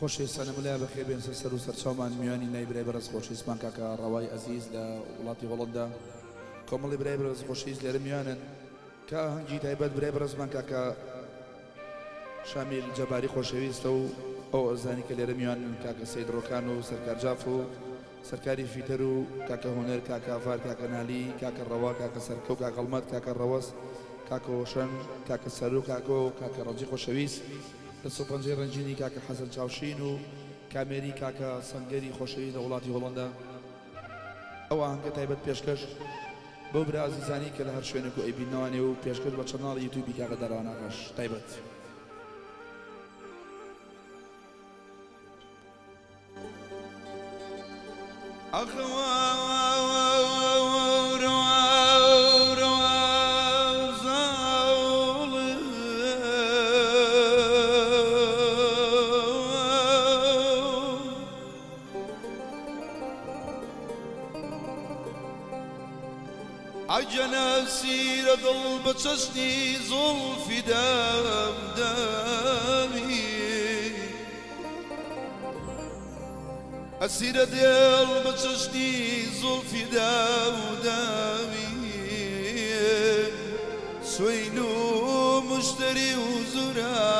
خۆشەویستانە ملایە بەخێر بێن سەر سەر و سەرچاومان میوانی لای برای بەڕێز خۆشەویستمان کاکە ڕەوای ئەزیز لە وڵاتی هۆڵندا کۆمەڵی برای بەڕێز خۆشەویست لێرە میوانن کە ئاهەنگی تایبەت برای بەڕێزمان کاکە شامیل جەباری خۆشەویستە و ئەو ئەزانی کە لێرە میوانن کاکە سەید ڕۆکان و سەرکار جاف و سەرکاری فیتەر و کاکە هونەر کاکە ئاڤار کاکە نالی کاکە ڕەوا کاکە سەرکەو کاکە هەڵمەت کاکە ڕەوەز کاکە هۆشەنگ کاکە سەرو کاکۆ کاکە ڕەنجی خۆشەویست دەست و پەنجەی ڕەنگینی کاکە حەسەن چاوشین و کامێری کاکە سەنگەری خۆشەویست لە وڵاتی هۆڵەندا. ئەو ئاهەنگە تایبەت پێشکەش بەو برا ئازیزانەی کە لە هەر شوێنێک و ئەیبیننەوانێ و پێشکەش بە channel ی یوتیوبی کاکە داراوان ئاغاش تایبەت. عجنا سير دڵ بە چەشنی زوڵفی دام دامی ئەسیرە دێڵ بە چەشنی زوڵفی دام دامی سوین و مشتری و زورا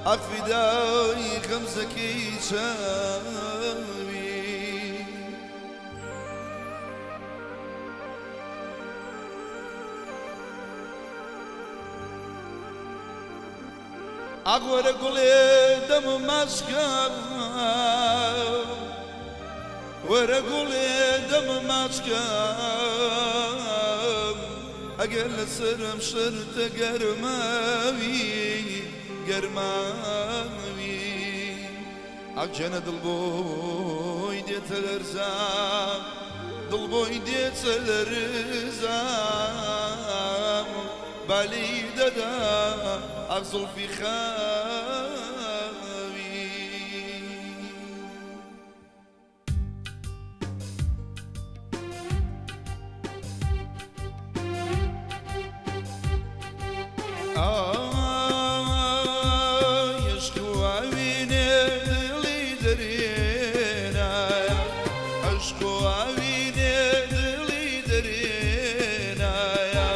ئەفیدای خەمزەکەی چاوی ئەگوەرە گوڵێ دەم ماچکەم وەرە گوڵێ دەم ماچکەم ئەگەر لەسەرم شەرتە گەرماوی گەرماوی ئەگەنە دڵ بۆی دێتە لەرزام دڵ بۆی دێتە لەرزام بالی دەدا ئەخ زوڵفی خاوی. عشق و ئاوینێ دڵی دەرێنایە عشق و ئاوینێ دڵی دەرێنایە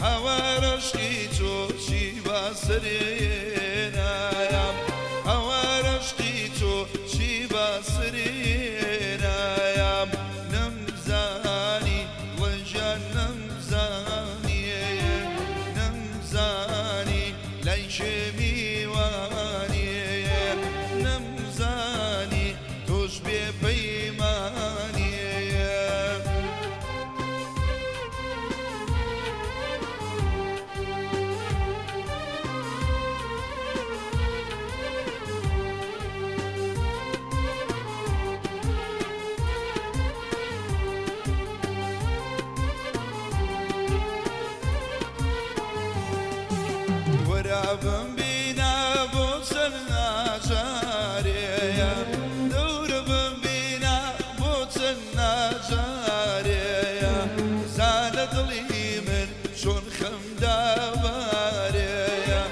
هەوارەشقی تۆ چی باسرێنایە هەوارەشقی تۆ چی باسرێنایە نەمزانی ڵەنجان نەمزانی نەمزانی لای کێ میوانی نەمزانی تۆش بێ پەیمانی. وەرابم بینا بۆ چەند ناجارێیە دەورە بم بینا بۆ چەند ناجارێیە زانە دڵی من چۆن خەم دابارێیە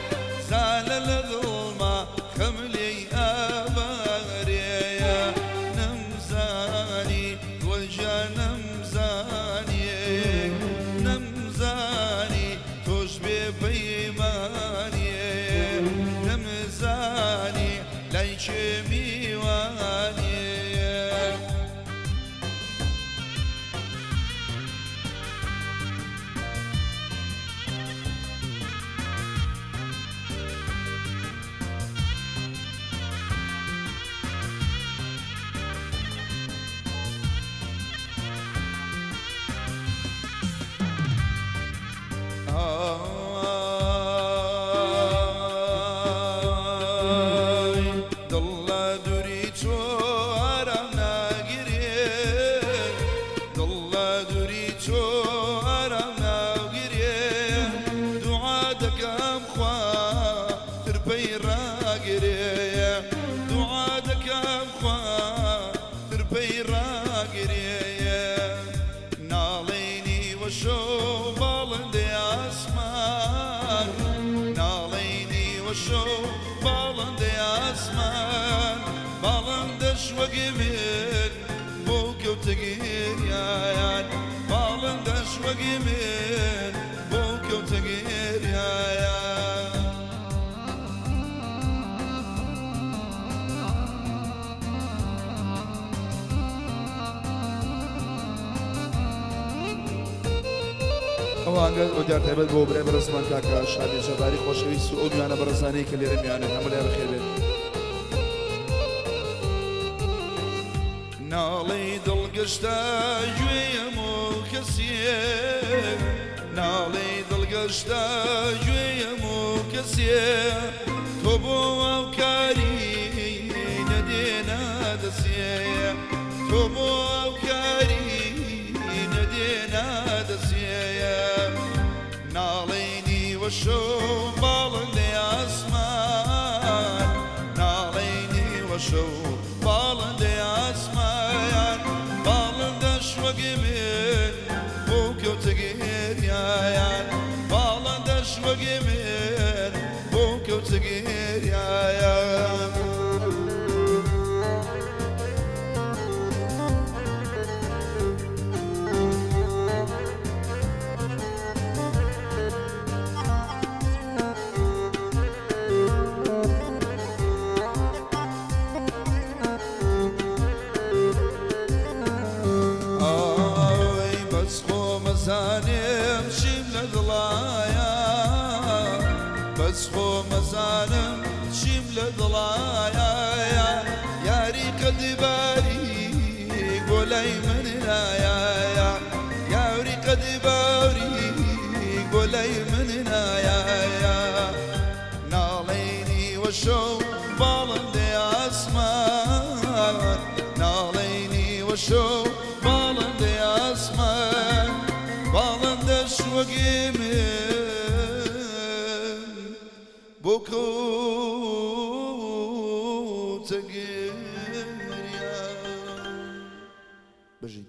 زانە لە دڵما خەم لێی ئابارێیە نەمزانی دڵجا نەمزانی نەمزانی تۆش بێ پەیمانی نەمزانی لای کێ میوانی. دڵ لە دووری وەگی من بۆ کەوتە گریان باڵندەش وەگی من بۆ کەوتە گریان. ئەوانگە ئەو دیار تایبەت بۆ برای بەڕێزمان کاکە شابێ جەباری خۆشەویست و ئەو میوانە بەڕێزانەی کە لێرە میوانن هەموو لای بەخێر بێت. ناڵەی دڵگەشتا گوێیەم و کەسیێ ناڵەی دڵگەشتا گوێیەم و کەسیێ تۆ بۆ هاوکاری نەدێنا دەسێ تۆ بۆ هاوکاری نەدێنا دەسێ ناڵەی نیوەشەو باڵندەی ئاسمان ناڵەی نیوەشەو باڵندەی ئاسمان باڵندەش وەگی من بۆ کەوتە گریان باڵندەش وەگی من بۆ کەوتە گریان. ئای بەس خۆ مەزانم چیم لە دڵایە بەس خۆ مەزانم چیم لە دڵایە یاری قەدباری بۆ لای من نایە یاری قەدباری بۆ لای من نایە ناڵەی نیوەشەو باڵندەی ئاسمان ناڵەی نیوەشەو باڵندەی ئاسمان باڵندەش وەگی من بۆ کەوتە گریان. بژین.